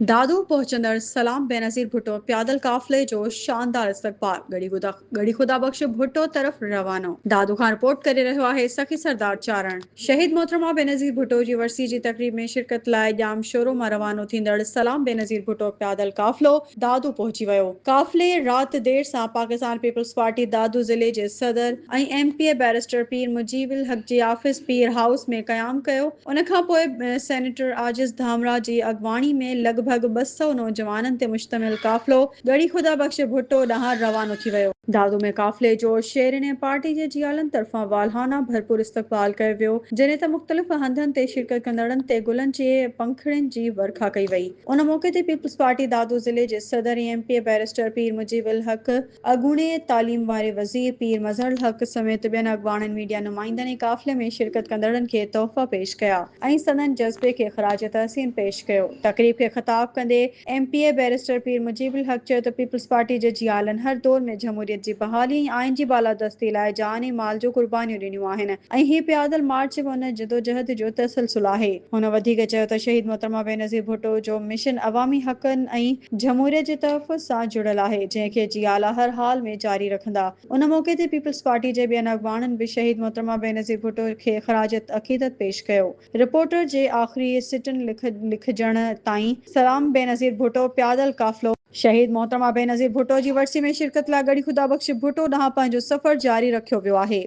دادو پهچندڙ سلام بينظير ڀٽو پيادل قافلي جو شاندار استقبال، ڳڙهي خدا بخش ڀٽو طرف روانو. دادو کان رپورٽ ڪري رهيو آهي سخي سردار چارڻ. شهيد محترمه بينظير ڀٽو جي ورسي جي تقريب ۾ شرڪت لاء ڄام شورو مان روانو ٿيندڙ سلام بينظير ڀٽو پيادل قافلو دادو پهچي ويو. قافلي رات دير سان پاڪستان پيپلز پارٽي دادو ضلعي جي صدر ۽ M P A barrister Pir Mujeeb ul Haq جي آفيس پير هائوس ۾ قيام ڪيو. ان کان پوء سينيٽر عاجز ڌامراهه جي اڳواڻي ۾ لڳ ڀڳ 200 نوجوانن تي مشتمل قافلو ڳڙهي خدا بخش ڀٽو ڏانهن روانو ٿي ويو. دادو ۾ قافلي جو شهرين ۽ پارٽي جي جيالن طرفان والهانه ڀرپور استقبال ڪيو ويو، جڏهن ته مختلف هنڌن تي شرڪت ڪندڙن تي گلن جي پنکڙين جي ورکا ڪئي وئي. ان موقعي تي پيپلز پارٽي دادو ضلعي جي صدر ۽ M P A barrister Pir Mujeeb ul Haq, اڳوڻي تعليم واري وزير پير مظهر الحق سميت ٻين اڳواڻن ميڊيا نمائندن ۽ قافلي ۾ شرڪت ڪندڙن کي تحفا پيش ڪيا ۽ سندن جذبي کي خراج تحسين پيش ڪيو. تقريب کي خطاب ڪندي M P A barrister Pir Mujeeb ul Haq چيو ته پيپلز پارٽي جي جيالن هر دور ۾ جهموريت جي بحالي ۽ آئين جي بالادستي لاء جان ۽ مال جون قربانيون ڏنيون آهن ۽ هي پيادل مارچ به ان جدوجهد جو تسلسل آهي. هن وڌيڪ چيو ته شهيد محترمه بينظير ڀٽو جو مشن عوامي حقن ۽ جمهوريت جي تحفظ سان جڙيل آهي، جنهن کي جيالا هر حال ۾ جاري رکندا. ان موقعي تي پيپلز پارٽي جي ٻين اڳواڻن به شهيد محترمه بينظير ڀٽو کي خراج عقيدت پيش ڪيو. رپورٽر جي آخري سٽن لکجڻ تائين سلام بينظير ڀٽو پيادل قافلو شهيد محترمه بينظير ڀٽو جي ورسي ۾ شرڪت لاء ڳڙهي خدا بخش ڀٽو ڏانهن پنهنجو سفر جاري رکيو ويو آهي.